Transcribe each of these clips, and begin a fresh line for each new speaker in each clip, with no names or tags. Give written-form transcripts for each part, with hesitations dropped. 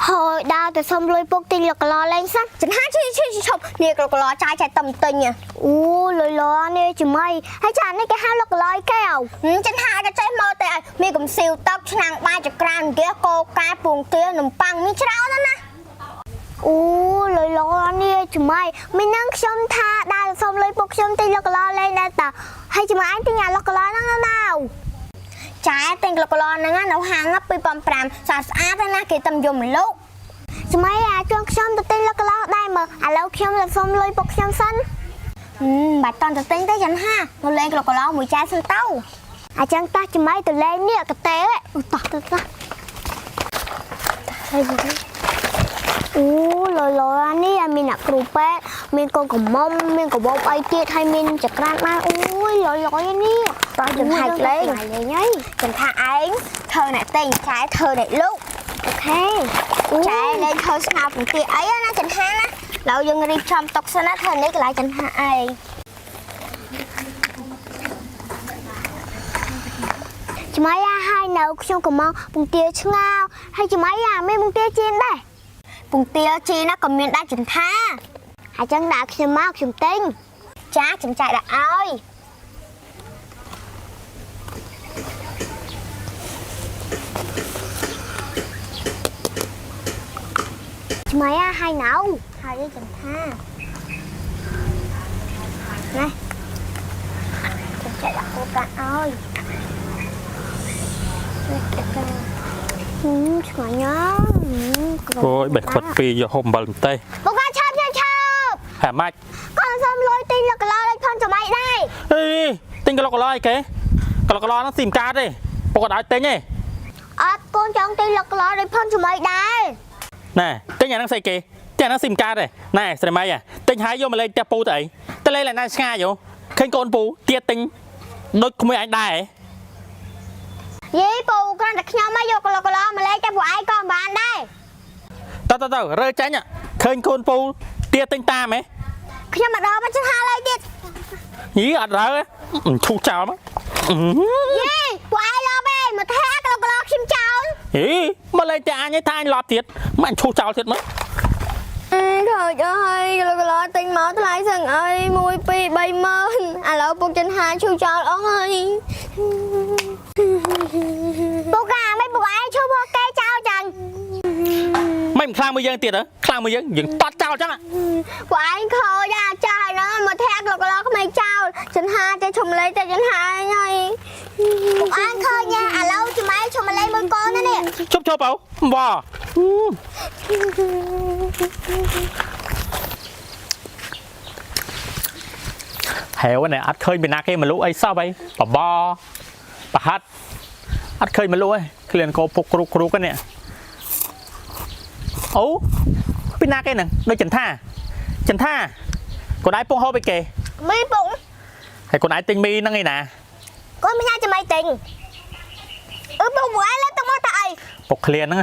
ហើយដើរទៅសុំលុយពុកទិញលកឡលេងសិន
ចន្ទាឈឺឈឺឈប់នេះក្លកឡចាយចៃតំទិញ
អូលុយលនេះជំអីហើយចានេះគេហៅលកឡអីកែវ
ចន្ទាក៏ចេះមកតែឲ្យមានកំសៀវទឹកឆ្នាំងបាយចក្រានហ្គាសកោកែពងទានំប៉័ងមានច្រើនណាស់ណា
អូលុយលនេះជំអីមីនឹងខ្ញុំថាដើរទៅសុំលុយពុកខ្ញុំទិញលកឡលេងដែរតើហើយជំអីទិញអាលកឡហ្នឹងណា
ចាទិញក្លកឡហ្នឹងនៅហាង2005ស្អាតស្អាតណាស់គេតំយមលោក
ជំអីអាចួនខ្ញុំទៅទិញលកឡដែរមើលឥឡូវខ្ញុំទៅសុំលុយពុកខ្ញុំសិន
បាច់តន់ទៅទិញទេចន្ទាមកលេងក្លកឡមួយចែសិនទៅ
អញ្ចឹងតោះជំអីទៅលេងនេះកតេអូតោះទៅតោះហើយអូលយលនេះមានអ្នកគ្រូពេទ្យមានកូនកំមុំមានកបោបអីទៀតហើយមានចក្រានបានអូយលយលនេះ
តោះចន្ទាលេង
លេងហើយ
ចន្ទាឯងធ្វើអ្នកទិញចែធ្វើអ្នកលក់
អូខេ
ចែលេងធ្វើស្ងោពងទាអីណាចន្ទាណាឡូវយើងរៀបចំតុកសិនណាធ្វើនេះកន្លែងចន្ទាឯង
ច្មៃអាហើយនៅខ្ញុំកំងពងទាឆ្ងោហើយច្មៃអាមានពងទាជៀនដែរ
ពងទាជីណាក៏មានដែរចន្ទា
អញ្ចឹងដាក់ខ្ញុំមកខ្ញុំទិញ
ចាចំចែកដាក់ឲ្យ
ច្មៃអាហើយនៅ
ហើយនេះចន្ទាណាចំចែកដាក់គោកាឲ្យនេះកា
ឆ្ងាញ់ណាស់
អូយបេះខ្វិតពីរយកហូបអំបិលម្ទេស
បងកាឆាប់ឆាប់ឆាប់
ហាម៉ាច់
កូនសុំលុយទិញលកឡលេខផងច្មៃដែរ
អេទិញក្លុកក្លអីគេក្លុកក្លហ្នឹងស៊ីមិនកើតទេពុកអត់ឲ្យទិញទេ
អត់កូនចង់ទិញលកឡលេខផងច្មៃដែរ
ណែទិញអាហ្នឹងស្អីគេទិញអាហ្នឹងស៊ីមិនកើតទេណែស្រីម៉ៃអាទិញហើយយកមកលេងផ្ទះពូទៅអីទៅលេងឡើងណាឆ្ងាយយោឃើញកូនពូទៀតទិញដូចក្មួយអញដែរ
យីពូគ្រាន់តែខ្ញុំមកយកលកឡមកលេខតែពួកឯងក៏មិនបានដែរ
តើតើតើរើចាញ់ឃើញកូនពូទៀតទិញតាមហ៎
ខ្ញុំមកដល់មកជិះហាលេខទៀត
យីអត់រើឈូសចោលមក
យីពួកឯងឡប់ឯងមកថែក្លកឡខ្ញុំចោល
ហីមកលេងតែអញឯងថាអញឡប់ទៀតមកអញឈូសចោលទៀតមក
ខូចអើយក្លកឡទិញមកថ្លៃសឹងអី1 2 3ម៉ឺនឥឡូវពុកចន្ទាឈូចោលអស់ហើយ
ពុកអាមិនពុកឯងឈប់មកកែចោលចឹង
មិនខ្លាំងមួយយើងទៀតហ៎ខ្លាំងមួយយើងយើងតត់ចោលចឹង
ពួកឯងខូចអាចាស់ហ្នឹងមកធាក់ក្លកឡក្មេងចោលចន្ទាចេះឈុំលេងតែចន្ទាឯងហើយ
ពុកឯងឃើញញ៉ាឥឡូវច្មៃឈប់មកលេងមួយកូនណានេះ
ជប់ជប់បៅវ៉ាហេវនេះអត់ឃើញពីណាគេមកលក់អីសោះអីបបប្រហាត់អត់ឃើញមកលក់អីក្លៀនកោពុកគ្រូគ្រូកនេះអូពីណាគេហ្នឹងដូចចន្ទាចន្ទាកូនឯងពងហូបអីគេ
មីពុក
ហើយកូនឯងទិញមីហ្នឹងឯណា
កូនមិនញ៉ាច្មៃទិញអឺពុកពួកឯងលើកទៅមកតអី
ពុកក្លៀនហ្នឹង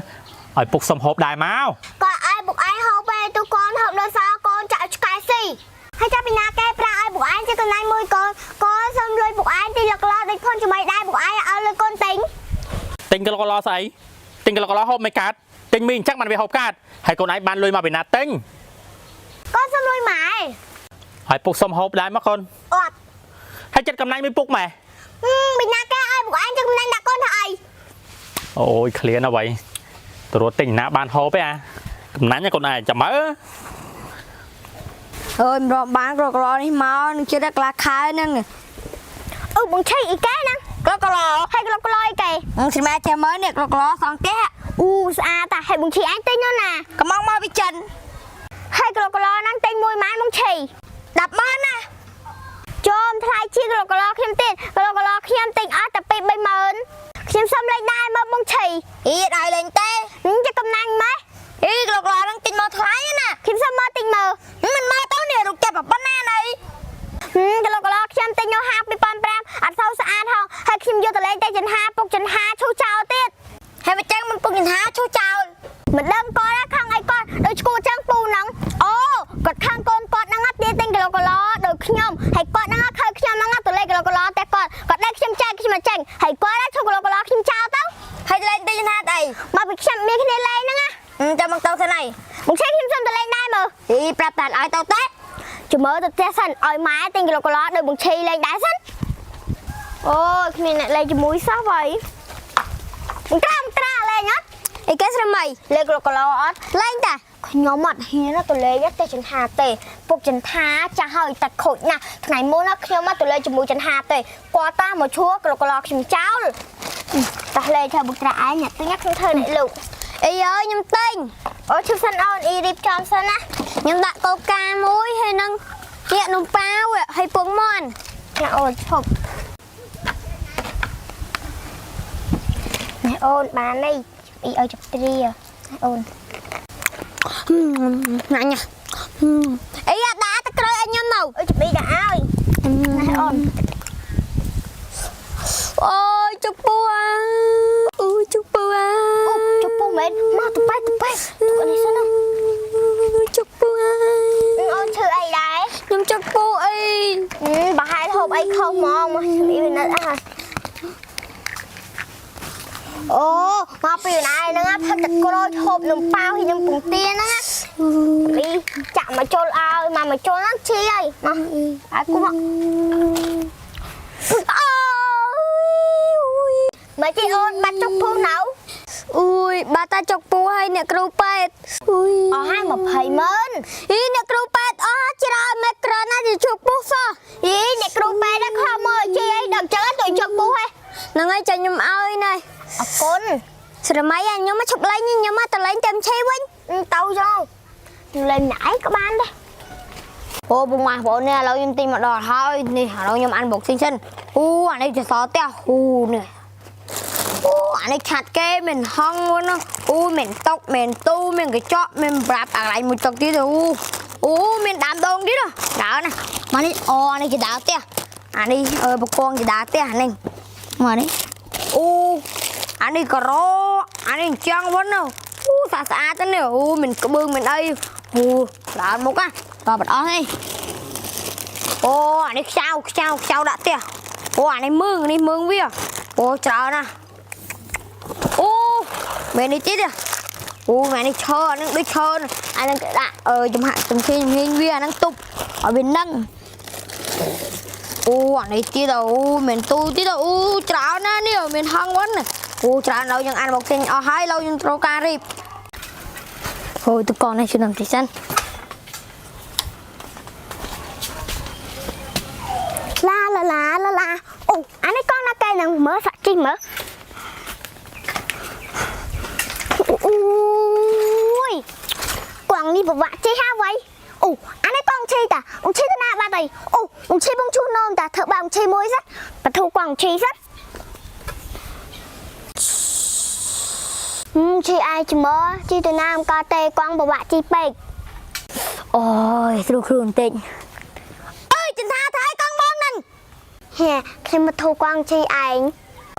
ឲ្យពុកសុំហូបដែរមក
ក៏ឲ្យពុកឯងហូបឯងទូកូនហូបនៅសល់កូនចាក់ឆ្កែស៊ីហើយចាប់ពីណាគេប្រាក់ឲ្យពុកឯងជាកន្លែងមួយកូនកូនសុំលុយពុកឯងទីលកឡដូចផុនច្មៃដែរពុកឯងឲ្យលុយកូនទិញ
ទិញក្លកឡស្អីទិញក្លកឡហូបមិនកើតទិញមីអញ្ចឹងបានវាហូបកើតហើយកូនឯងបានលុយមកពីណាទិញ
កូនសុំលុយម៉ែ
ហើយពុកសុំហូបដែរមកកូន
អត់
ហើយចិត្តកំណាញ់មួយពុកម៉ែ
ពីណាគេឲ្យពុកឯងជាកន្លែងដាក់កូនថាអី
អូយឃ្លានអ្វីទៅរត់ទិញណាបានហូបទេអាកំណាញ់កូនឯងចាំមើល
អើយមិនរកបានក្លកឡនេះមកនឹងជិតដល់កន្លះខែហ្នឹង
អឺបងឆៃអីគេណា
ក្លកឡ
ហើយក្លុកក្លយគេ
នឹងស្មាចេះមើលនេះក្លកឡសងផ្ទះ
អូស្អាតតាហើយបងឆៃអញទិញនោះណា
កំងមកពីចិន
ហើយក្លុកក្លហ្នឹងទិញមួយម៉ានបងឆៃ
10ម៉ឺនណា
ចូលថ្លៃជាងក្លុកក្លខ្ញុំទៀតក្លុកក្លខ្ញុំទិញអស់តែ2 3ម៉ឺនខ្ញុំសុំលេខដែរមកបងឆៃ
អីដល់លេងទេ
จะកំណាញ់ម៉េះ
អីក្លកឡហ្នឹងទិញមកថ្លៃណា
ខ្ញុំសុំមកទិញមើល
មិនមកទៅនេះរូបចាប់ប៉ុណ្ណាណៃ
ក្លុកក្លខ្ញុំទិញនៅហាង2005អត់សូវស្អាតហងហើយខ្ញុំយកទៅលេងតែចន្ហាពុកចន្ហាឈូសចោលទៀត
ហើយមកចឹងមិនពុកចន្ទាឈូសចោល
មិនដឹងគាត់ណាខឹងអីគាត់ដូចឈួចឹងពូហ្នឹងអូគាត់ខឹងកូនគាត់ហ្នឹងទៀតទិញក្លុកក្លដូចខ្ញុំហើយគាត់ហ្នឹងខើខ្ញុំហ្នឹងទៅលេងក្លុកក្លតែគាត់គាត់ដឹងខ្ញុំចាញ់ខ្ញុំមកចាញ់ហើយគាត់ឈូក្លុកក្លខ្ញុំចោលទៅ
ហើយលេងទិញចន្ទាអី
មកពីខ្ញុំមានគ្នាលេងហ្នឹងណា
ចាំមកទៅសិនហើយ
បងឆេខ្ញុំសុំទៅលេងដែរមើល
អីប្រាប់តាឲ្យទៅទេ
ចាំមើលទៅផ្ទះសិនឲ្យម៉ែទិញគីឡូកឡដូចបងឆេលេងដែរសិនអូយគ្មានអ្នកលេងជាមួយសោះវ៉ៃបងត្រាបងត្រាលេងអត់
អីគេស្រមៃ
លេងគីឡូកឡអត់
លេងតា
ខ្ញុំអត់ហ៊ានទៅលេងទេចន្ទាទេពុកចន្ទាចាស់ហើយតែខូចណាស់ថ្ងៃមុនណាខ្ញុំមកទៅលេងជាមួយចន្ទាទេគាត់តាមកឈួរក្លកឡខ្ញុំចោលតោះលេងធ្វើបុកត្រាឯងអ្នកទិញខ្ញុំធ្វើអ្នកលោក
អីអើយខ្ញុំទិញ
អូឈប់សិនអូនអ៊ីរៀបចំសិនណា
ខ្ញុំដាក់កូកាមួយហើយនឹងជានំប៉ាវហើយពងមាន់
ណាអូនឈប់ណែអូនបាននេះអ៊ីឲ្យចាប់ទ្រាអូន
ណាញ៉ាអីអាដាក់ទឹកក្រូចឲ្យខ្ញុំនៅ
អូចាប់អ៊ីដាក់ឲ្យណែអូន
អូយជពូអាអូយជពូអា
អូជពុះមែនមកទៅបែទៅបែទុកនេះសិនណា
ជពូអា
អូនឈឺអីដែរ
ខ្ញុំជពូអី
ប្រហែលហូបអីខុសហ្មងមកជំរាបនៅអស់អូមកពីណាហ្នឹងផឹកទឹកក្រូចហូបនំប៉ាវហើយនំពងទាហ្នឹងណានេះចាក់មកជុលឲ្យមកមកជុលហ្នឹងជីហើយមកឲ្យគូមក
អូយ
មកជីអូនបាត់ចុកភូនៅ
អូយបាត់តាចុកពូហើយអ្នកគ្រូពេទ្យអូយ
អស់ហើយ20ម៉ឺន
អីអ្នកគ្រូពេទ្យអស់ច្រើនមែនក្រណាស់ជាជក់ពូសោះ
យីអ្នកគ្រូពេទ្យហ្នឹងខំមកជីអីដល់ចឹងទៅចុកពូហ៎
ហ្នឹងហើយចាខ្ញុំឲ្យណែ
អរគុណ
ស្រមៃអាខ្ញុំមកឈប់លេងខ្ញុំមកតលេងតាមឆេវិញ
ទៅចុងលេងណៃក៏បានដែរ
អូពុកម៉ែបងនេះឥឡូវខ្ញុំទិញមកដល់ហើយនេះឥឡូវខ្ញុំអានបុកសិនសិនអូអានេះជាសផ្ទះអូនេះអូអានេះឆាត់គេមិនហងមុនអូមិនតុកមិនទូមានកញ្ចក់មានប្រាប់អាកន្លែងមួយតុកទៀតអូអូមានដើមដងទៀតដើណាមកនេះអូអានេះជាដើផ្ទះអានេះអើបកងជាដើផ្ទះអានេះមកនេះអូអានេះការ៉ូអានេះអញ្ចឹងវិញអូស្អាតស្អាតទៅនេះអូមិនក្បឿងមិនអីអូដើមមុខណាតបអត់អស់ទេអូអានេះខ្ចៅខ្ចៅខ្ចៅដាក់ផ្ទះអូអានេះមឿងនេះមឿងវាអូច្រើនណាស់អូមែននេះទៀតអូមែននេះឈើអានឹងដូចឈើអានឹងគេដាក់អឺចំហាក់ចំខេងចំហេងវាអានឹងទប់ឲ្យវានឹងអូអានេះទៀតអូមែនទូទៀតអូច្រើនណាស់នេះមានហងវិញអូច្រើនឡើយយើងអានមកទិញអស់ហើយឡើយយើងត្រូវការរៀបអូតកនេះជំនំទីសិន
ឡាឡាឡាឡាឡាអូអានេះកង់ណាកែនឹងមើលសាក់ជីមើលអូយកង់នេះពិបាកជិះហើយវ៉ៃអូអានេះកង់ឈីតាអូឈីទៅណាបាត់ហើយអូអូឈីបងឈូសនោមតាធ្វើបាក់ឈីមួយសិនបធូកង់ឈីសិនឈីអាយច្មើជីទៅណាមកទេកង់ពិបាកជីពេក
អូយស្រួលខ្លួនបន្តិចអើយចិនថាថៃកង់បងហ្នឹង
ហេខ្ញុំមកធូកង់ឈីឯង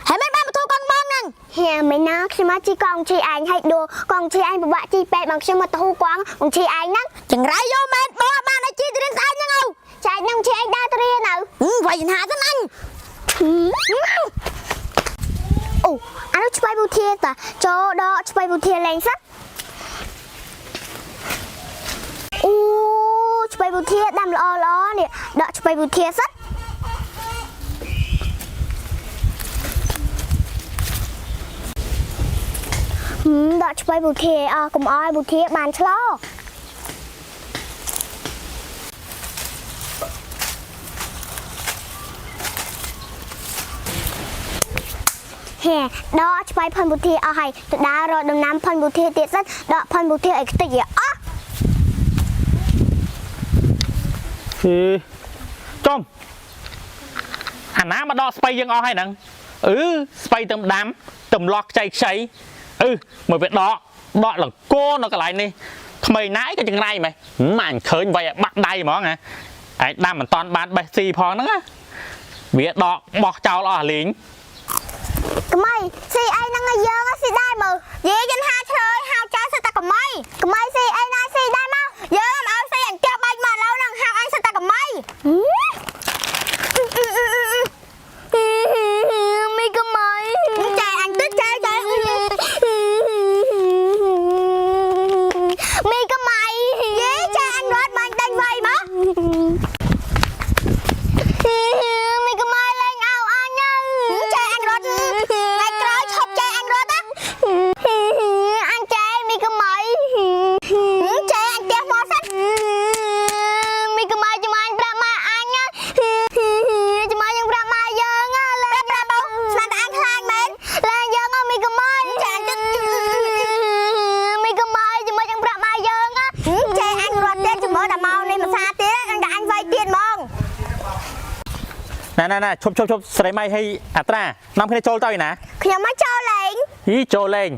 ហើយមិនបានមកធូកង់បងហ្នឹង
ហេមិនណាខ្ញុំមកជីកង់ឈីឯងឲ្យដួកង់ឈីឯងពិបាកជីពេកបងខ្ញុំមកធូកង់បងឈីឯងហ្នឹង
ចង្រៃយកមែនបងអត់បានឲ្យជីទៅរៀនស្អែកហ្នឹងអូ
ចែកនឹងឈីឯងដើរទៅរៀននៅ
វាយចិនថាទៅអញ
អូអានោះឆ្វៃបុធាតាចូលដកឆ្វៃបុធាលេងសិនអូឆ្វៃបុធាដាំល្អល្អនេះដកឆ្វៃបុធាសិនដកឆ្វៃបុធាអស់កុំអោយបុធាបានឆ្លោហេដកឆ្វៃផនបុធាអស់ហើយទៅដើររកដំណាំផនបុធាទៀតសិនដកផនបុធាឲ្យខ្ទេចឲ្យអស់
ហេចំអាណាមកដល់ស្បៃយើងអស់ហើយហ្នឹងអឺស្បៃទៅដាំទំលាស់ខ្ចីខ្ចីអឺមកវាដកដកលង្គនៅកន្លែងនេះក្មេងណាអីក៏ចង្រៃម៉េះម៉ាញឃើញវាយឲ្យបាក់ដៃហ្មងហ៎ឯងដាំមិនតាន់បានបេះស៊ីផងហ្នឹងណាវាដកបោះចោលអស់អាលីង
ក្មៃស៊ីអីហ្នឹងឲ្យយើងស៊ីដែរមើល
យីចិនថាឆ្លើយហៅចៅសិតតែកម្ៃ
ក្មៃស៊ីអីណាស៊ីដែរមក
យើងអត់ឲ្យស៊ីអញផ្ទះបាច់មកឥឡូវហ្នឹងហៅអញសិតតែកម្ៃមីកម្ៃ
ចែអញទៅចែចែ
ណែណែឈប់ឈប់ឈប់ស្រីម៉ៃឲ្យអត្រានាំគ្នាចូលទៅឯណា
ខ្ញុំមកចូលលេង
ហីចូលលេង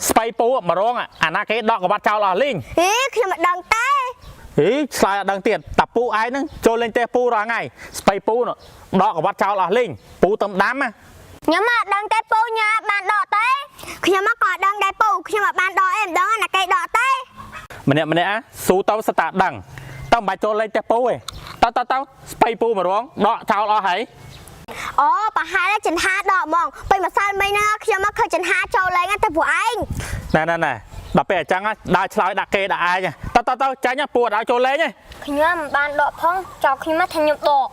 ស្បៃពូមករងអាណាគេដកក្បាត់ចោលអស់លេង
ហេខ្ញុំមិនដឹងទេ
ហីឆ្លើយអត់ដឹងទៀតតាពូឯងហ្នឹងចូលលេងផ្ទះពូរាល់ថ្ងៃស្បៃពូនោះដកក្បាត់ចោលអស់លេងពូតំដាំណា
ខ្ញុំមកដឹងទេពូញ៉ាបានដកទេខ្ញុំមកក៏ដឹងដែរពូខ្ញុំអត់បានដកអីមិនដឹងណាគេដកទេ
ម្នាក់ម្នាក់ស៊ូទៅសតាដឹងតើមិនបាច់ចូលលេងផ្ទះពូទេតើតើតើស្បៃពូមករងដកចោលអស់ហើយ
អូប្រហែលចន្ទាដកហ្មងពេលម្សិលមិញណាខ្ញុំមកឃើញចន្ទាចូលលេងតែពួកឯង
ណែណែណែដល់ពេលអញ្ចឹងដើរឆ្លើយដាក់គេដាក់ឯងតើតើតើចាញ់ពូអត់ឲ្យចូលលេងទេ
ខ្ញុំមិនបានដកផងចោលខ្ញុំមកថាខ្ញុំដក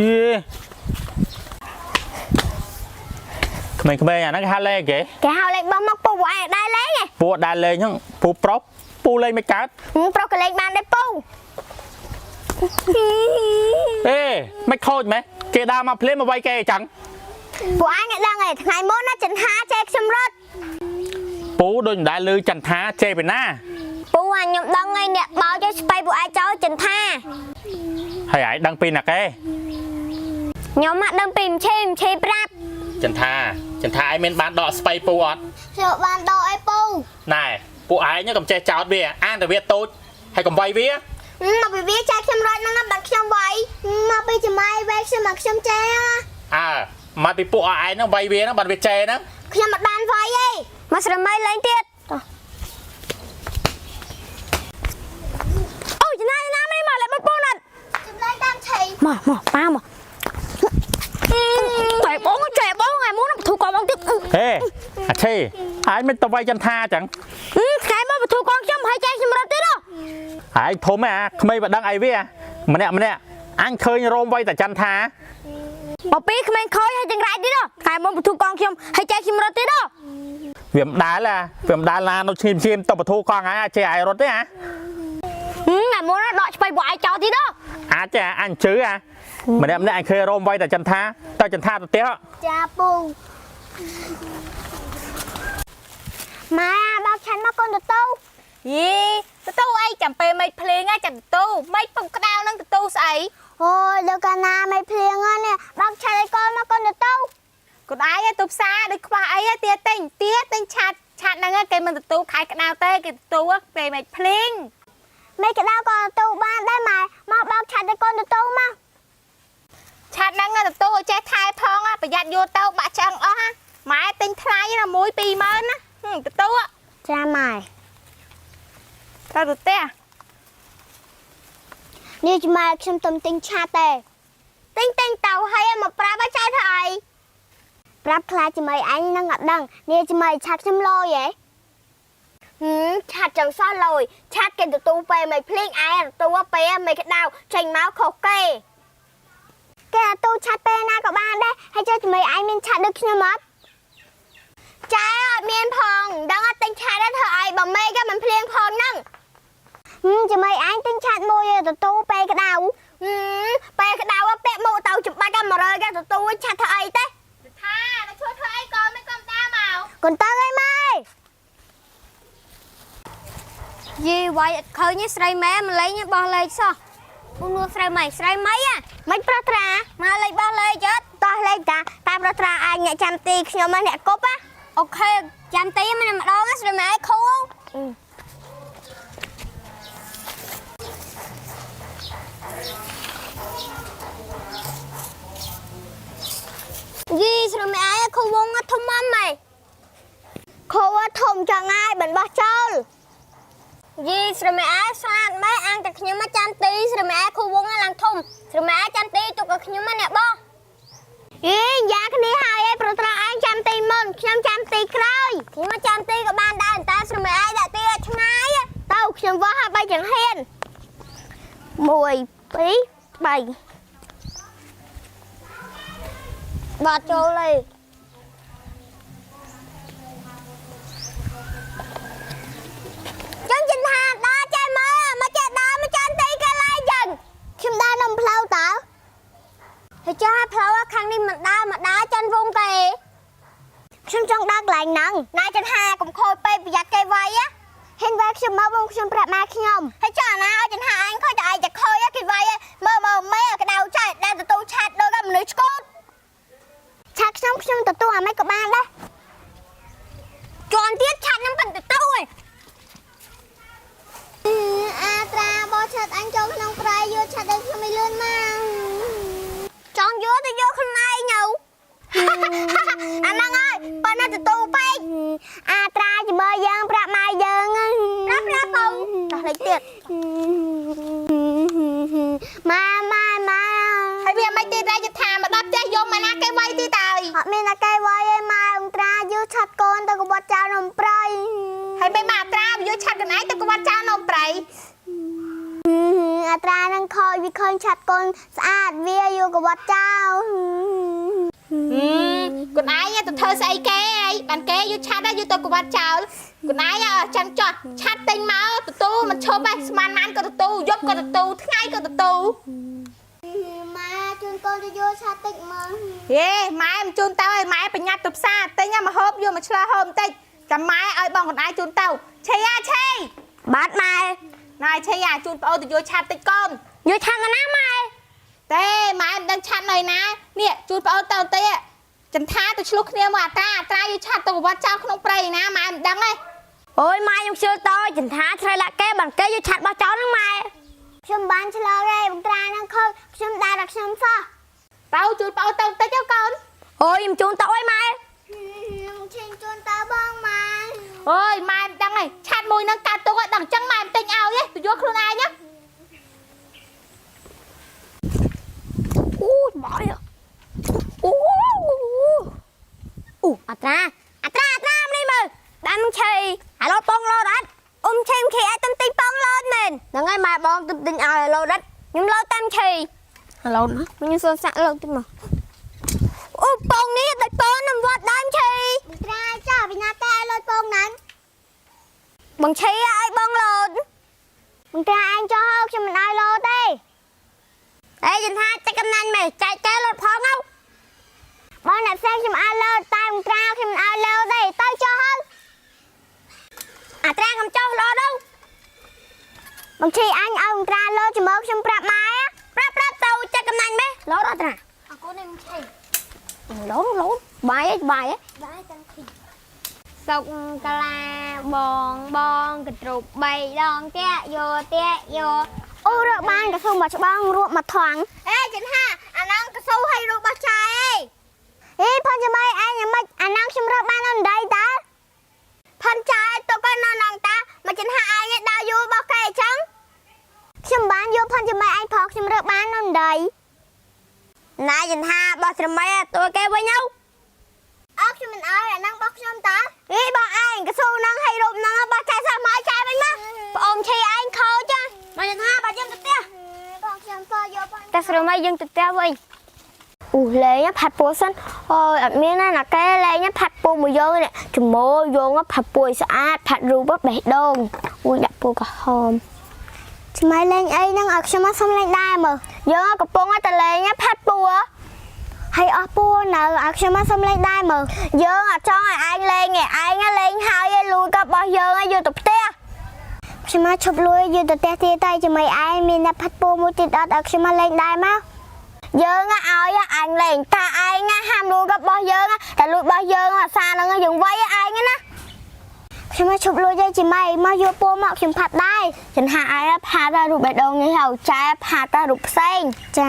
យេក្មេងៗអាហ្នឹងគេហៅលេងគេ
គេហៅលេងបោះមកពូពួកឯងដែរលេងឯង
ពូអត់ដែលលេងហ្នឹងពូប្រុសពូលេងមិនកើត
ប្រុសក៏លេងបានដែរពូ
អេមិនខូចម៉េះគេដើរមកភ្លាមមកវាយគេអញ្ចឹង
ពួកឯងដឹងឯងថ្ងៃមុនណាចន្ទាចេះខ្ញុំរត់
ពូដូចមិនដែលលឺចន្ទាជេរពីណា
ពូអាខ្ញុំដឹងហើយអ្នកបោចឲ្យស្បៃពួកឯងចោលចិនថា
ហើយឯងដឹងពីណាគេ
ខ្ញុំមកដឹងពីមឈេមឈេប្រាប់
ចន្ទាចន្ទាឯងមានបានដកស្បៃពូអត់
ខ្ញុំបានដកអីពូ
ណែពួកឯងហ្នឹងកុំចេះចោតវាអានតែវាតូចហើយកុំវាយវា
មកពីវាចេះខ្ញុំរត់ហ្នឹងបាត់ខ្ញុំវាយមកពីចំៃវែកខ្ញុំមកខ្ញុំចេះ
អើមកពីពួកឯងហ្នឹងវាយវាហ្នឹងបាត់វាជេរហ្នឹង
ខ្ញុំមិនបានវាយទេ
មកស្រមៃលេងទៀតអូចណាចណាមិនមកលេងបពូណាត់
ខ្ញុំលេងតាមឆៃ
មកមកប៉ាមកចែបងចែបងថ្ងៃមុនបធូកងបងទៀត
ហេអាឆេឯងមិនទៅវាយចន្ទាអញ្ចឹង
ថ្ងៃមកបធូកងខ្ញុំហើយចែខ្ញុំរត់ទៀត
ឯងធំហ៎អាក្មេងបើដឹងអីវាម្នាក់ម្នាក់អញឃើញរោមវាយតែចន្ទា
មកពីក្មេងខូចហើយចង្រៃទៀតថ្ងៃមុនបធូកងខ្ញុំហើយចែខ្ញុំរត់ទៀត
វាមិនដែលអាវាមិនដែលណានៅឈាមឈាមទៅបធូកងឯងអាចេះឯងរត់ទេអា
ថ្ងៃមុនដកឆ្បៃពួកឯងចោលទៀត
អាចទេអញជឿអាម្នាក់ម្នាក់អញឃើញរោមវាយតែចន្ទាទៅចន្ទាទៅផ្ទះ
ចាពូម៉ែបោកឆាន់មកកូនទៅទៅ
យីទទួលអីចាំពេលមេឃភ្លៀងចាំទទួលមេឃពុំក្តៅនឹងទទួលស្អី
អូយដល់កាលណាមិនភ្លៀងនេះបោកឆាន់ឲ្យកូនមកកូនទៅទៅ
កូនឯងទៅផ្សារដូចខ្វះអីទាទិញទាទិញឆាតឆាតហ្នឹងគេមិនទទួលខែក្តៅទេគេទទួលពេលមេឃភ្លៀង
មេក្តៅក៏ទៅបានដែរម៉ែមកបោកឆាន់ឲ្យកូនទៅទៅមក
ឆាតហ្នឹងទទួលឲ្យចេះថែផងប្រយ័ត្នយកទៅបាក់ឆ្អឹងអស់ម៉ែទិញថ្លៃណា1 20000ណាទទួល
ចាម៉ែ
ទៅទៅផ្ទះ
នេះម៉ែខ្ញុំទំទិញឆាតទេទិញទិញទៅហើយមកប្រាប់ឲ្យចែធ្វើអីប្រាប់ខ្លាចជាមួយអញនឹងអត់ដឹងនេះជាមួយឆាតខ្ញុំលយហ៎ហឹមឆាតចឹងសោះលយឆាតគេទទួលពេលមិនភ្លៀងឯងទទួលពេលមិនក្តៅចេញមកខុសគេគេទទួលឆាតពេលណាក៏បានដែរហើយចុះជាមួយឯងមានឆាតដូចខ្ញុំអត់ចែអត់មានផងដឹងអត់ទិញឆាតដែរធ្វើអីបើមេក៏មិនភ្លៀងផងហ្នឹង ហឹមចាំឯងទិញឆាតមួយទទួលពេលក្តៅហឹមពេលក្តៅពាក់មកទៅច្បាច់ដល់100គេទទួលឆាតធ្វើអីទេ
ថាទៅជួយធ្វើអីកូនមិនកុំតាមមក
កូនតើអីម៉ែ
យីវាយអត់ឃើញស្រីម៉ែមកលេងបោះលេខសោះពូនួស្រីម៉ៃស្រីម៉ៃ
មិនប្រត្រា
មកលេខបោះលេខអត់
តោះលេខតាតាមប្រត្រាឯងអ្នកចាំទីខ្ញុំមកអ្នកគប់ណា
អូខេចាំទីមិនម្ដងស្រីម៉ែខូយីស្រីម៉ែខូវងធំម៉ែ
ខូធំចង់ហើយមិនបោះចូល
យីស្រីម៉ែស្អាតម៉ែអាងតែខ្ញុំមកចាំទីស្រីម៉ែខូវងឡើងធំស្រីម៉ែចាំទីទុកឲ្យខ្ញុំមកអ្នកបោះ
យីយ៉ាគ្នាហើយឯងប្រត្រាឯងចាំទីមុនខ្ញុំចាំទីក្រោយ
ខ្ញុំមកចាំទីក៏បានដែរតែស្រីម៉ែដាក់ទីឲ្យឆ្ងាយ
ទៅខ្ញុំវាស់ឲ្យបីចង្ហាន1 2 3
បត់ចូលលេ
ចឹងចិនថាដល់ចេះមើលមកចេះដល់មកចាំទីកន្លែងចឹងខ្ញុំដើរនំផ្លូវតើ
ហើយចុះឲ្យផ្លូវខាងនេះមិនដើរមកដើរចិនវងគេ
ខ្ញុំចង់ដើរកន្លែងហ្នឹងណាចិនថាកុំខូចពេកប្រយ័ត្នគេវាយណាហ៊ានវាយខ្ញុំមកបងខ្ញុំប្រាប់ម៉ែខ្ញុំហើយចុះអាណាឲ្យចិនថាអញខូចតែឯងតែខូចគេវាយមើលមើលមេក្តៅចែកដែលទទួលឆាតដូច ខ្ញុំខ្ញុំទទួលអាម៉េចក៏បានដែរជន់ទៀតឆាត់នឹងប៉ុនទទួលឯងអាត្រាបោះឆាត់អញចូលក្នុងព្រៃយកឆាត់ឲ្យខ្ញុំឲ្យលឿនមកចង់យកទៅយកខ្លួនឯងនៅ អាហ្នឹងហើយប៉ុណ្ណាទទួលពេកអាត្រាជាមួយយើងប្រាប់ម៉ែយើងប្រាប់ប្រាប់ពៅតោះលេចទៀតម៉ាម៉ាម៉ា
ហើយវាមិនទៀតដែរយថាមកដល់ផ្ទះយកមកណាគេវាយទៀតហើយ
អត់មានតែគេវាយឯម៉ែអង្ត្រាយូឆាត់កូនទៅកបត់ចោលនំព្រៃ
ហើយមិនមកអត្រាវាយកឆាត់កណៃទៅក្បាត់ចោលនំព្រៃ
អត្រានឹងខយវាឃើញឆាត់កូនស្អាតវាយកកបត់ចោល
ខ្លួនឯងទៅធ្វើស្អីគេអីបានគេយកឆាត់យកទៅក្បាត់ចោលខ្លួនឯងចាំចោះឆាត់ទិញមកទទួលមិនឈប់ទេស្មានម៉ានក៏ទទួលយប់ក៏ទទួលថ្ងៃក៏ទទួល
ម៉ែជូនកូនទៅយកឆាត់តិចមើល
ហេម៉ែមិនជូនទៅឲ្យម៉ែប្រញាប់ទៅផ្សារទិញមកហូបយកមកឆ្លើហូបបន្តិចចាំម៉ែឲ្យបងខ្លួនឯងជូនទៅឆេអាឆេ
បាទម៉ែ
ណៃឆេអាជូនប្អូនទៅយកឆាត់តិចកូន
យកឆាត់មកណាម៉ែ
ទេម៉ែមិនដឹងឆាត់នៅណានេះជូនប្អូនទៅបន្តិចចន្ទាទៅឆ្លុះគ្នាមកអត្រាអត្រាយកឆាត់ទៅវត្តចោលក្នុងព្រៃណាម៉ែមិនដឹងទេ
អូយម៉ែខ្ញុំជឿតើចន្ទាឆ្លើយលាក់គេបានគេយកឆាត់បោះចោលហ្នឹងម៉ែ
ខ្ញុំបានឆ្លើយឯងអង្ត្រានឹងខូចខ្ញុំដើរដល់ខ្ញុំសោះ
ទៅជូនប្អូនទៅបន្តិចទៅកូន
អូយខ្ញុំជូនទៅអុយម៉ែ
ខ្ញុំឈេងជូនតើបងម៉ែ
អើយម៉ែមិនដឹងទេឆាត់មួយនឹងកាត់ទុកឲ្យដល់អញ្ចឹងម៉ែមិនទិញឲ្យទេទៅយកខ្លួនឯងណា
អូយម៉ែអូអូអត្រាអត្រាអត្រានេះមើលដាំឆេហៅឡូពងឡូដអត់
អ៊ំឆេងខេឲ្យទំទិញបងលោតមែន
ហ្នឹងហើយម៉ែបងទិញឲ្យឡូដអត់
ខ្ញុំលោតតាមឆេ
ឡូណា
ខ្ញុំសូមសាក់លោតតិចមកអូពងនេះដូចពងនឹងវត្តដើមឆេត្រាចាវិណាតែឲ្យលោតពងហ្នឹងបងឆេឲ្យបងលោតបងត្រាឯងចុះខ្ញុំមិនឲ្យលោតទេ
អេចន្ទាចាច់កំណាញ់ម៉េចចែកកែលោតផងទៅ
បងអ្នកផ្សេងខ្ញុំឲ្យលោតតែបងត្រាខ្ញុំមិនឲ្យលោតទេទៅចុះហើយ
អត្រាកំចោះលោតទៅ
បងឆេអញឲ្យបងត្រាលោតជាមួយខ្ញុំប្រាប់ម៉ែ
ប្រាប់ប្រាប់ទៅចាច់កំណាញ់ម៉េចលោតអត្រា
អរគុណបងឆេ
លោតលោតបាយអីបាយអី
បាយតាំងពី
សុកកាឡាបងបងកទ្រូប3ដងតាក់យោតាក់យោ
អូរកបានកស៊ូមកច្បងរក់មកថងអេចិនហាអាណងកស៊ូឲ្យរូបរបស់ចែអេផនចាំឯងយ៉ាងម៉េចអាណងខ្ញុំរកបាននៅដៃតើផនចែទុកឲ្យនៅណងតាមកចិនហាឯងដើរយូររបស់គេអញ្ចឹងខ្ញុំបានយកផនចាំឯងផងខ្ញុំរកបាននៅដៃ
ណាយន្ថាបោះស្រមៃតួគេវិញទៅ
អើខ្ញុំមិនអោយអាណងរបស់ខ្ញុំតើអេបងឯងកស៊ូនឹងឲ្យរូបនឹងរបស់ចែសោះមកចែវិញមកប្អូនឈីឯងខូច
មកយន្ថាបើយើងទៅផ្ទះ
បងខ្ញុំសយកតែស្រមៃយើងទៅផ្ទះវិញអូលេងផាត់ពោះសិនអូយអត់មានណាណាកែលេងផាត់ពោះមួយយើងនេះច្មោយើងផាត់ពោះឲ្យស្អាតផាត់រូបបេះដូងអូយដាក់ពោះក្រហមឆ្មៃលេងអីហ្នឹងឲ្យខ្ញុំមកសុំលេងដែរមើលយើងកំពុងតែលេងផាត់ពោះហើយអស់ពោះនៅឲ្យខ្ញុំមកសុំលេងដែរមើលយើងអត់ចង់ឲ្យឯងលេងឯងឯងលេងហើយលួចក៏របស់យើងឲ្យយកទៅផ្ទះខ្ញុំមកឈប់លួយយកទៅផ្ទះទៀតតែជាមួយឯងមានអ្នកផាត់ពោះមួយទៀតអត់ឲ្យខ្ញុំមកលេងដែរមក យើងឲ្យអញលេងតាឯងហាមលួចរបស់យើងតែលួចរបស់យើងអាសាហ្នឹងយើងវាយឯងណាខ្ញុំមកឈប់លួចទេជីម៉ៃមកយកពោមកខ្ញុំផាត់ដែរចិនហាឯងផាត់ដល់រូបបេះដូងនេះហើយចែផាត់ដល់រូបផ្សេងចា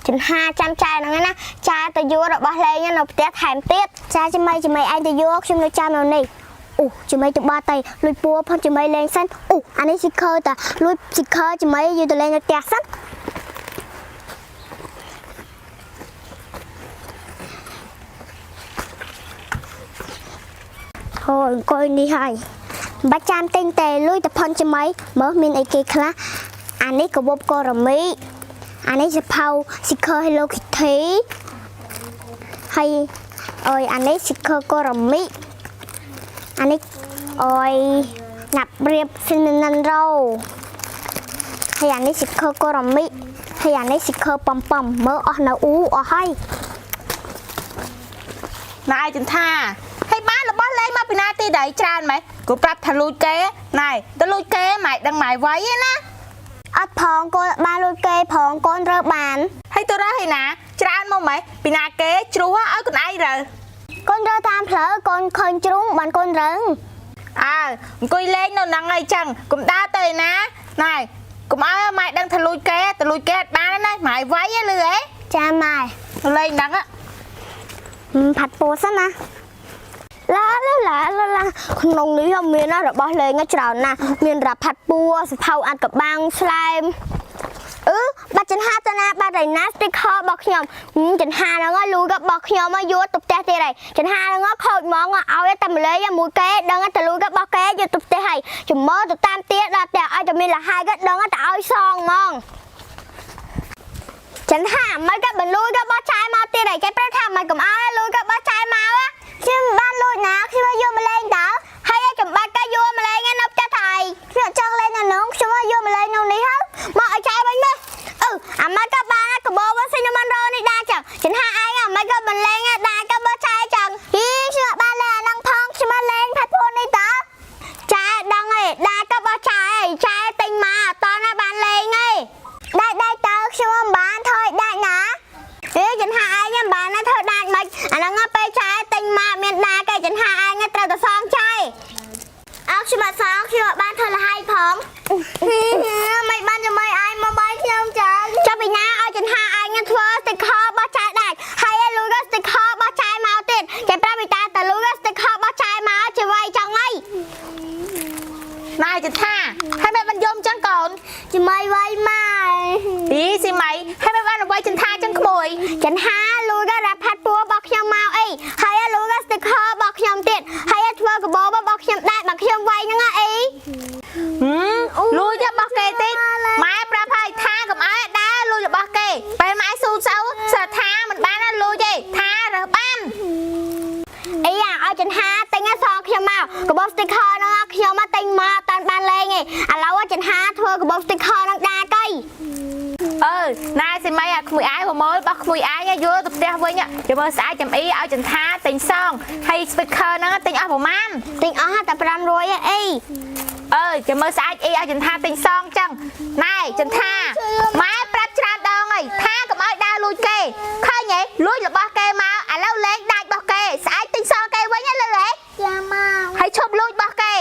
ចិនហាចាំចែហ្នឹងណាចែទៅយករបស់លេងនៅផ្ទះថែមទៀតចាជីម៉ៃជីម៉ៃឯងទៅយកខ្ញុំនៅចាំនៅនេះអូជីម៉ៃទៅបាត់ទៅលួចពួរផុនជីម៉ៃលេងសិនអូអានេះស៊ីខើតាលួចស៊ីខើជីម៉ៃយកទៅលេងនៅផ្ទះសិន ហូអង្គុយនេះហើយមិនបាច់ចាំទិញទេលុយតែផុនច្មៃមើលមានអីគេខ្លះអានេះកបបកូរ៉ាមីអានេះសភៅស៊ីខើ Hello Kitty ហើយអើយអានេះស៊ីខើកូរ៉ាមីអានេះអើយណាប់រៀប Cinnamon Roll ហើយអានេះស៊ីខើកូរ៉ាមីហើយអានេះស៊ីខើប៉ំប៉ំមើលអស់នៅអ៊ូអស់ហើយ
ណែចន្ទាហើយបានរបស់លេងមកពីណាទីដៃច្រើនម៉េចគូប្រាប់ថាលួចគេណែទៅលួចគេម៉ែដឹងម៉ែវៃឯណា
អត់ផងកូនបានលួចគេផងកូនរើបាន
ហើយទៅរើសឯណាច្រើនមកម៉េចពីណាគេជ្រុះឲ្យកូនឯងរើស
កូនរើតាមផ្លូវកូនឃើញជ្រុងបានកូនរើ
អើអង្គុយលេងនៅហ្នឹងអីចឹងកុំដើរទៅឯណាណែកុំឲ្យម៉ែដឹងថាលួចគេទៅលួចគេអត់បានទេណាម៉ែវៃឯលឺហ៎
ចាម៉ែ
លេងហ្នឹង
ផាត់ពោះសិនណាឡាឡាឡាឡាឡាក្នុងនេះមានរបស់លេងច្រើនណាស់មានរ៉ាផាត់ពួរសភៅអាត់កបាំងស្លែមអឺបាត់ចង្ហាតាណាបាត់ឯណា sticker របស់ខ្ញុំចង្ហាហ្នឹងលូក៏របស់ខ្ញុំមកយកទៅផ្ទះទៀតហើយចង្ហាហ្នឹងខូចហ្មងឲ្យតែម្លេងមួយគេដឹងតែលូក៏របស់គេយកទៅផ្ទះហើយចំមើទៅតាមទៀតដល់តែឲ្យតែមានលហើយក៏ដឹងតែឲ្យសងហ្មង ចិនថាមិនក៏មិនលួចក៏បោះចាយមកទៀតហើយចេះប្រាប់ថាមិនកុំឲ្យលួចក៏បោះចាយមកខ្ញុំមិនបានលួចណាខ្ញុំយកមកលេងតើហើយឲ្យចំបាច់ក៏យកមកលេងនៅផ្ទះថៃខ្ញុំចង់លេងនៅនោះខ្ញុំយកមកលេងនៅនេះហើយមកឲ្យចាយវិញមើលអឺអាម៉ាក៏បានកបោវិញស៊ីនមិនរនេះដែរចឹងចិនថាឯងអាម៉ាក៏មិនលេងដែរក៏បោះចាយចឹងហ៊ីខ្ញុំបានលេងអានឹងផងខ្ញុំលេងផាត់ពួននេះតើចាយដឹងឯងដែរក៏បោះចាយឯងចាយទិញមកអត់តណាបានលេងឯង ដាច់ដាច់តើខ្ញុំមិនបានថយដាច់ណាអេចិនហាឯងមិនបានណាធ្វើដាច់មិនអាហ្នឹងពេលចាយទិញមកមានដាគេចិនហាឯងត្រូវតែសងចាយអើខ្ញុំអត់សងខ្ញុំអត់បានធ្វើលហើយផងមិនបានចាំឯងមកបាយខ្ញុំចាចាប់ពីណាឲ្យចិនហាឯងធ្វើ sticker របស់ចាយដាច់ហើយឲ្យលួចក៏ sticker របស់ចាយមកទៀតចេះប្រាប់ពីតាតលួចក៏ sticker របស់ចាយមកជាវៃចង់អី
ណែចន្ទាហើយម៉ែបានយំចឹងកូន
ចាំៃវៃម៉ែ
អីស៊ីម៉ៃហើយម៉ែបានអ្វីចន្ទាចឹងក្មួយ
ចិនហាលួចក៏រ៉ាប់ផាត់ពួររបស់ខ្ញុំមកអីហើយលួចក៏ sticker របស់ខ្ញុំទៀតហើយធ្វើកបោរបស់ខ្ញុំដែរបើខ្ញុំវាយហ្នឹងអី
លួចរបស់គេទៀតម៉ែប្រាប់ហើយថាកុំឲ្យដើរលួចរបស់គេពេលម៉ែស៊ូសូសើថាមិនបានណាលួចទេថារើសបាន
អីអាឲ្យចិនហាទិញអសខ្ញុំមកកបោ sticker ហ្នឹងខ្ញុំមកទិញមកតាន់បានលេងឯងឥឡូវចិនហាធ្វើកបោ sticker ហ្នឹងដែរកី
អឺណែស៊ីម៉ៃអាក្មួយអាយប្រមូលរបស់ក្មួយអាយយកទៅផ្ទះវិញចាំមើលស្អាតចាំអីឲ្យចន្ទាទិញសងហើយ speaker ហ្នឹងទិញអស់ប្រមាណ
ទិញអស់តែ500អី
អើចាំមើលស្អាតអីឲ្យចន្ទាទិញសងចឹងណែចន្ទាម៉ែប្រាប់ច្រើនដងហើយថាកុំឲ្យដើរលួចគេឃើញហ៎លួចរបស់គេមកឥឡូវលេងដាច់របស់គេស្អាតទិញសងគេវិញហ៎លឺហ៎
ចាមក
ហើយឈប់លួចរបស់គេ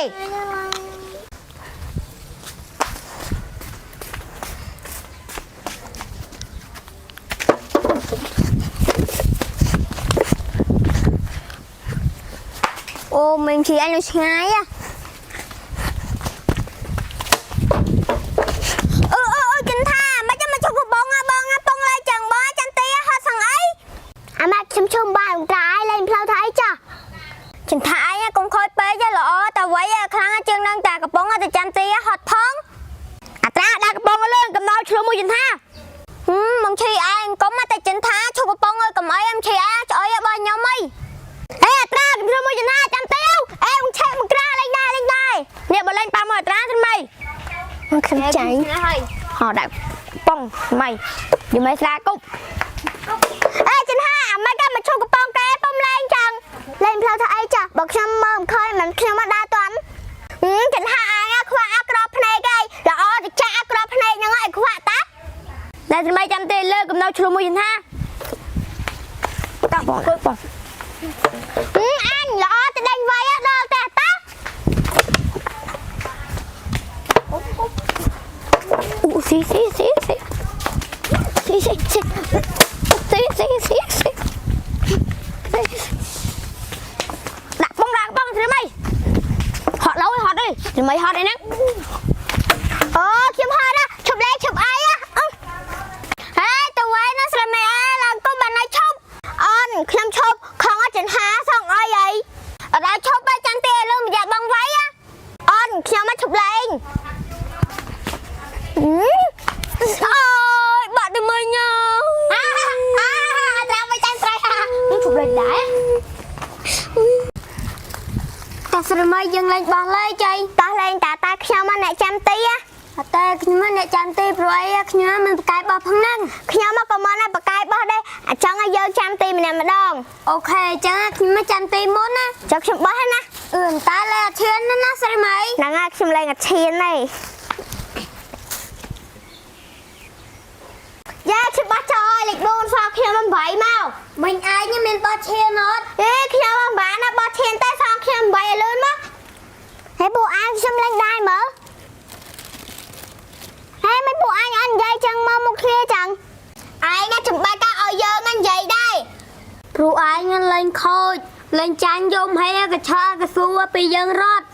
អូមិនជីអញនៅឆ្ងាយអឺអឺអឺចិនថាមិនចាំមកជុំបងបងពងលេចឹងបងចាំទីហត់សងអីអាម៉ាខ្ញុំជុំបាយត្រាយលេងផ្លូវថាអីចាចិនថាអីកុំខូចពេកល្អតែវៃខ្លាំងជាងនឹងតែកំប៉ុងតែចាំទីហត់ផង
អត្រាដាក់កំប៉ុងលើកំណោឆ្លុះមួយចន្ទា
ហឹមមកឈីឯងកុំតែចិនថាឈប់កំប៉ុងឲ្យកុំអីអមឈីឯងឆ្អុយរបស់ខ្ញុំអីអេអត្រាកំជ្រុំមួយចិនថាចាំទីអេមកឆេមកក្រាលេងដែរលេងដែរ
នេះបើលេងប៉ាមកអត្រាត្រមៃ
ខ្ញុំចាញ់
ហើយ
ហោដាក់ប៉ុងម៉ៃយមៃស្លាគប់
អេចិនហាអាមិនក៏មកឈប់កំប៉ុងគេពុំលេងចឹងលេងផ្លូវថាអីចាបើខ្ញុំមើលមិនឃើញមិនខ្ញុំមកដើរតាន់ចិនហាឯងខ្វះអាក្រភ្នែកឯងល្អទៅចាក់អាក្រភ្នែកហ្នឹងឲ្យខ្វះតា
តែត្រមៃចាំទេលើកំណោឆ្លុះមួយចន្ទាតាបងបង
អញល្អទៅដេញវៃដល់តែតា
អូស៊ីស៊ីស៊ីស៊ី
ស៊ីស៊ីស៊ី
ស៊ីស៊ីស៊ីស៊ីដាក់បងដាក់បងត្រមៃហត់ឡើយហត់ទេត្រមៃហត់អីហ្នឹង
អូខ្ញុំហត់ណាឈប់លេងឈប់អីហេទៅវៃណាស្រមេអើឡើងគុំបានឲ្យឈប់អូនខ្ញុំឈប់ខំអត់ចិនហាសងអីអីអត់ឲ្យឈប់បែចាំទេលើម្យ៉ាបងវៃអូនខ្ញុំមកឈប់លេងអូយបាក់ទៅមើលញ៉ាអាត្រាំមិនចាំត្រៃ
ជប់លេងដែរ
តាស្រមៃយើងលេងបោះលេងចៃតោះលេងតាតាខ្ញុំមកអ្នកចាំទី អត់ទេខ្ញុំអ្នកចាំទីព្រោះអីខ្ញុំមិនប្រកែកបោះផងហ្នឹងខ្ញុំមកក៏មកណាប្រកែកបោះដែរអញ្ចឹងឲ្យយើងចាំទីម្នាក់ម្ដង OK អញ្ចឹងខ្ញុំមកចាំទីមុនណាចាំខ្ញុំបោះហើយណាអឺតាលេអត់ឈានណាណាស្រីមីហ្នឹងហើយខ្ញុំលេងអត់ឈានទេយ៉ាខ្ញុំបោះចោលឲ្យលេខ4សល់ខ្ញុំ8មកមិញឯងមានបោះឈានអត់អេខ្ញុំមិនបានណាបោះឈានតែសល់ខ្ញុំ8ឲ្យលឿនមកហើយពួកឯងខ្ញុំលេងដែរមើល ហេមិនពួកអញអត់និយាយចឹងមកមុខគ្នាចឹងឯងណាចំបាច់កាឲ្យយើងណានិយាយដែរ
ព្រោះឯងលេងខូចលេងចាញ់យំហើយកឆកស៊ូពីយើងរត់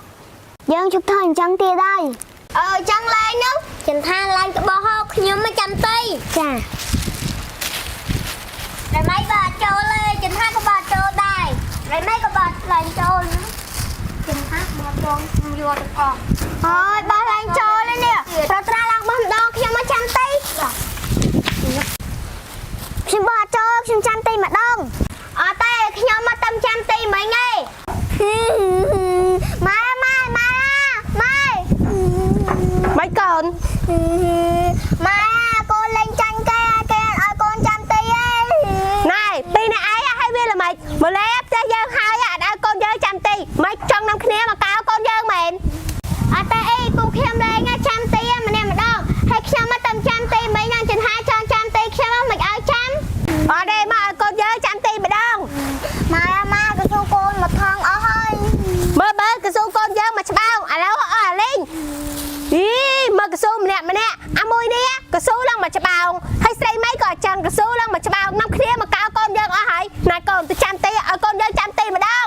យើងជប់ធ្វើអញ្ចឹងទៀតហើយអឺចឹងលេងនោះ
ចន្ថាឡើងក្បោះហោខ្ញុំមកចាំទី
ចា
រម៉ៃបើអត់ចូលទេចន្ថាក៏បើអត់ចូលដែររម៉ៃក៏បើអត់ឡើងចូលចន្ថាបើចូលខ្ញុំយកទាំងអស់
អើយបោះឡើងចូលហើយនេះប្រត្រាឡើងបោះម្ដងខ្ញុំមកចាំទីខ្ញុំបោះអត់ចូលខ្ញុំចាំទីម្ដងអត់ទេខ្ញុំមកតំចាំទីមិញឯងម៉ែម៉ែម៉ែម៉ែ
មិនកូន
ម៉ែកូនលេងចាញ់គេគេឲ្យកូនចាំទីឯង
ណែពីអ្នកឯងឲ្យវាល្មិចមកលេផ្ទះយើងហើយអត់ឲ្យកូនយើងចាំទីមិនចង់នាំគ្នាមកកៅកូនយើងមែន
អត់ទេអីពូខ្ញុំលេងចាំទីម្នាក់ម្ដងហើយខ្ញុំមកតំចាំទីមិញនឹងចន្ទាចង់ចាំទីខ្ញុំមិនឲ្យចាំ
អត់ទេមកឲ្យកូនយើងចាំទីម្ដង
ម៉ែម៉ែក៏ស៊ូកូនមកថងអស់ហើយ
មើលមើលកស៊ូកូនយើងមកច្បាងឥឡូវអស់អាលេងអីមើលកស៊ូម្នាក់ម្នាក់អាមួយនេះកស៊ូឡើងមកច្បាងហើយស្រីមីក៏ចឹងកស៊ូឡើងមកច្បាងនាំគ្នាមកកៅកូនយើងអស់ហើយណែកូនទៅចាំទីឲ្យកូនយើងចាំទីម្ដង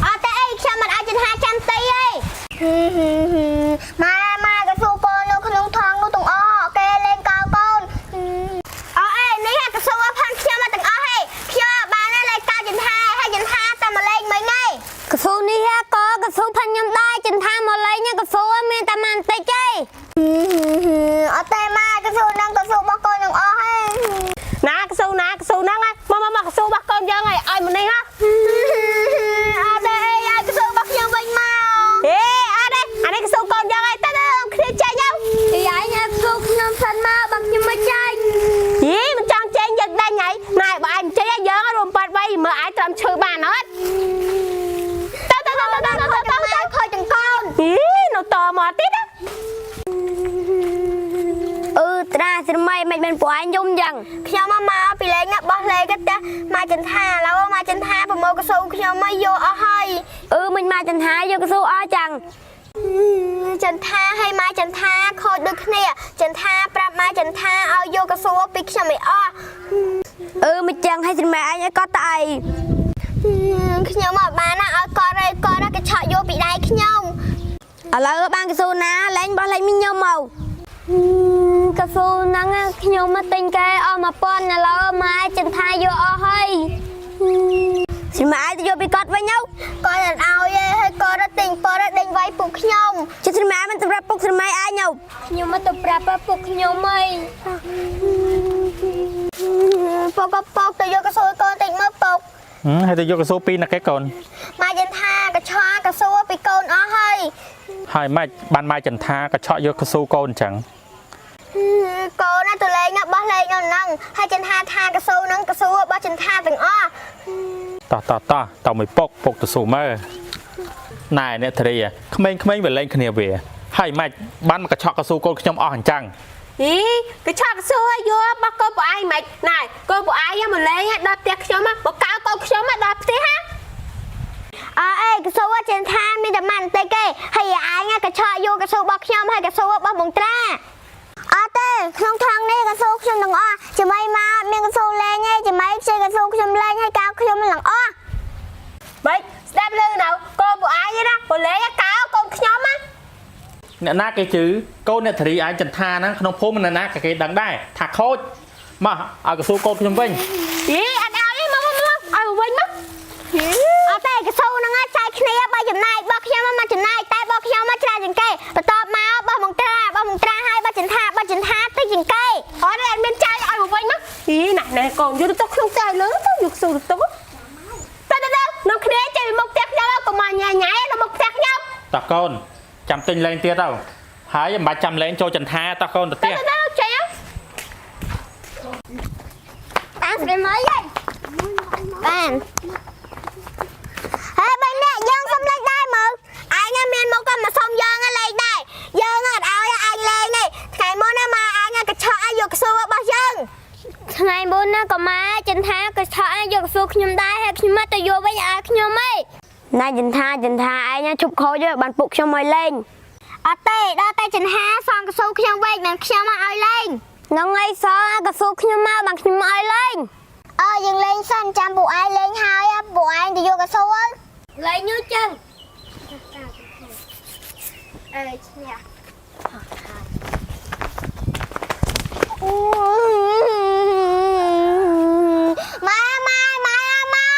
អត់ទេអីខ្ញុំមិនឲ្យចន្ទាចាំទីឯងម៉ែម៉ែក៏ស៊ូកូននៅក្នុងថងនោះទាំងអស់គេលេងកៅកូនអត់អីនេះក៏ស៊ូអស់ផាន់ខ្ញុំមកទាំងអស់ហេខ្ញុំអត់បានទេលេងកៅចន្ទាហើយចន្ទាតែមកលេងមិញឯង
កស៊ូនេះក៏កស៊ូផាន់ខ្ញុំដែរចន្ថាមកលេងកស៊ូមានតែម៉ាន់តិចទេ
អត់ទេម៉ែកស៊ូនឹងកស៊ូរបស់កូនទាំងអស់ហេ
ណាកស៊ូណាកស៊ូហ្នឹងមកមកមកកស៊ូរបស់កូនយើងហើយឲ្យមកនេះហ៎
អត់ទេអីឲ្យកស៊ូរបស់ខ្ញុំវិញមក
ហេអត់ទេអានេះកស៊ូកូនយើងហើយទៅទៅគ្នាចេញទៅ
ពីឯងឲ្យកស៊ូខ្ញុំសិនមកបើខ្ញុំមកចាញ់
យីមិនចង់ចេញយើងដេញហើយណែបើឯងចេញយើងរួមប៉ាត់វៃមើលឯងត្រឹមឈឺបានអត់ទៅទៅទៅទៅទៅទៅ
ទៅខូចទាំងកូន
យីនៅតមកទៀតណា
អឺត្រាស្រមៃមិនមែនពួកឯងយំយ៉ាង
ខ្ញុំមកមកពីលេងណាបោះលេងក៏ផ្ទះមកចន្ទាឥឡូវមកចន្ទាប្រមូលកស៊ូខ្ញុំមកយកអស់ហើយ
អឺមិនមកចន្ថាយកកស៊ូអស់ចឹង
ចន្ទាឲ្យមកចន្ទាខូចដូចគ្នាចន្ទាប្រាប់មកចន្ទាឲ្យយកកស៊ូពីខ្ញុំឲ្យអស់
អឺមិនចឹងឲ្យស្រមៃឯងឲ្យកត់តអី
ខ្ញុំមកបានណាឲ្យកត់ឲ្យកត់គេឆក់យកពីដៃខ្ញុំ
ឥឡូវបានកស៊ូណាលេងបោះលេងមីខ្ញុំមកកស៊ូហ្នឹងខ្ញុំមកទិញគេអស់1000ឥឡូវម៉ែចន្ថាយកអស់ហើយស្រមៃឯងទៅយកពីគាត់វិញទៅ
គាត់អត់ឲ្យទេហើយគាត់រត់ទិញប៉រដេញវាយពួកខ្ញុំ
ជិះស្រមៃមិនសម្រាប់ពុកស្រមៃឯងទៅខ្ញុំមកទៅប្រាប់ពុកខ្ញុំហី
ពុកក៏ពុកទៅយកកស៊ូកូនតិចមើលពុក
ហើយទៅយកកស៊ូពីរណាគេកូន
មកយិនថាកឆក់កស៊ូពីកូនអស់ហើយ
ហើយម៉េចបានម៉ែចន្ទាកឆក់យកកស៊ូកូនអញ្ចឹង
កូនណាទៅលេងណាបោះលេងនៅហ្នឹងហើយចិនថាថាកស៊ូហ្នឹងកស៊ូរបស់ចិនថាទាំងអស់
តោះតោះតោះតោះមួយពុកពុកទៅស៊ូមើលណែអ្នកធារីក្មេងៗវាលេងគ្នាវាហើយម៉េចបានមកកឆក់កស៊ូកូនខ្ញុំអស់អញ្ចឹង
អីកឆក់កស៊ូឲ្យយករបស់កូនពួកឯងមិនណែកូនពួកឯងមកលេងដល់ផ្ទះខ្ញុំមកកៅកូនខ្ញុំដល់ផ្ទះហ่ะ
អើអេកស៊ូចិនថាមានតែម៉ាន់តិចទេហើយឯងកឆក់យកកស៊ូរបស់ខ្ញុំហើយកស៊ូរបស់បងត្រាអត់ទេក្នុងថងនេះកស៊ូខ្ញុំទាំងអស់ចាំៃមកមានកស៊ូលេងឯងចាំៃខ្ចីកស៊ូខ្ញុំលេងហើយកៅខ្ញុំឡើងអស់
មិនស្ដាប់លឺនៅកូនពួកឯងណាមកលេងកៅកូនខ្ញុំណា
អ្នកណាគេជឺកូនអ្នកធារីឯងចន្ទាហ្នឹងក្នុងភូមិអ្នកណាក៏គេដឹងដែរថាខូចមកឲ្យកស៊ូកូនខ្ញុំវិញ
យីអត់ឲ្យទេមកមកមកឲ្យមកវិញមក
អត់ទេកស៊ូហ្នឹងចែកគ្នាបើចំណែករបស់ខ្ញុំមកចំណែកតែរបស់ខ្ញុំមកច្រើនជាងគេបន្ទាប់មករបស់បងត្រារបស់បងត្រាហើយរបស់ចិនថារបស់ចិនថាតិចជាងគេ
អត់ទេអត់មានចាយឲ្យមកវិញមកយីណាស់ណែកូនយកទៅក្នុងផ្ទះឲ្យលើទៅយកស៊ូទៅទៅទៅទៅនាំគ្នាចេញពីមុខផ្ទះខ្ញុំកុំមកញ៉ៃញ៉ៃដល់មុខផ្ទះខ្ញុំ
តោះកូនចាំទិញលេងទៀតទៅ ហើយមិនបាច់ចាំលេងចូលចន្ទាតោះកូនទៅផ្ទះ
ទៅទៅចេញ
បានស្រីមើលយបានហើយបីអ្នកយើងសុំលេងដែរមើលឯងមានមកក៏មកសុំយើងលេងដែរយើងអត់ឲ្យឯងលេងទេថ្ងៃមុនណាមកឯងកញ្ឆក់ឲ្យយកកស៊ូរបស់យើងថ្ងៃមុនណាក៏មកចិនថាកញ្ឆក់ឲ្យយកកស៊ូខ្ញុំដែរហើយខ្ញុំមកទៅយកវិញឲ្យខ្ញុំឯង
ណែចន្ទាចន្ទាឯងឈប់ខូចបានពុកខ្ញុំឲ្យលេង
អត់ទេដល់តែចិនហាសងកស៊ូខ្ញុំវិញមិនខ្ញុំមកឲ្យលេង
ហ្នឹងឯងសងកស៊ូខ្ញុំមកបានខ្ញុំឲ្យលេង
អើយើងលេងសិនចាំពួកឯងលេងហើយពួកឯងទៅយកកស៊ូលេងយូរចឹងអើឈ្នះ ម៉ែម៉ែម៉ែម៉ែ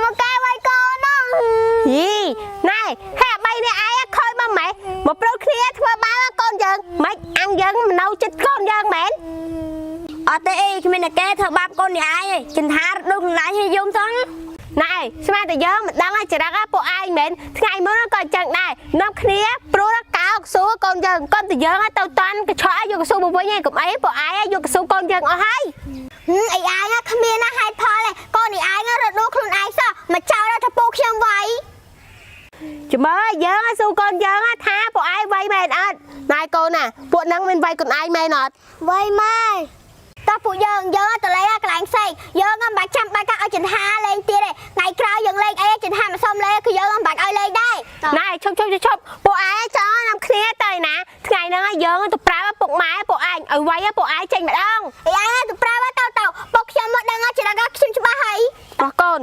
មកកែវាយកូននោះ
យីណែហេអាបីនេះឯងខូចមកម៉េះមកប្រូតគ្នាធ្វើបាបកូនយើងម៉េចអញយើងមិននៅចិត្តកូនយើងមែន
អត់ទេអីគ្មានតែគេធ្វើបាបកូននេះឯងចន្ទារត់ដូចខ្លួនឯងឲ្យយំសោះ
ណែស្មានតែយើងមិនដឹងឲ្យចរិតពួកឯងមែនថ្ងៃមុនក៏អញ្ចឹងដែរនាំគ្នាព្រោះកោកសួរកូនយើងកូនតែយើងទៅតាន់កញ្ឆក់យកកស៊ូមកវិញឯងកុំអីពួកឯងយកកស៊ូកូនយើងអស់ហើយ
អីឯងគ្មានណាហេតុផលទេកូននេះឯងរត់ដួលខ្លួនឯងសោះមកចោលដល់ថាពូខ្ញុំវាយ
ចាំមើលយើងឲ្យស៊ូកូនយើងថាពួកឯងវាយមែនអត់ណែកូនណាពួកហ្នឹងមានវាយកូនឯងមែនអត់
វាយម៉ែតោះពួកយើងយើងទៅលេងកន្លែងផ្សេងយើងមិនបាច់ចាំបាច់ឲ្យចន្ទាលេងទៀតទេថ្ងៃក្រោយយើងលេងអីចន្ទាមកសុំលេងគឺយើងមិនបាច់ឲ្យលេងដែរ
ណែឈប់ឈប់ឈប់ពួកឯងចង់នាំគ្នាទៅណាថ្ងៃហ្នឹងយើងទៅប្រាប់ពុកម៉ែពួកឯងឲ្យវាយពួកឯងចេញម្ដង
អីឯងទៅប្រាប់ទៅទៅពួកខ្ញុំមកដឹងចរិតខ្ញុំច្បាស់ហើយ
បោះកូន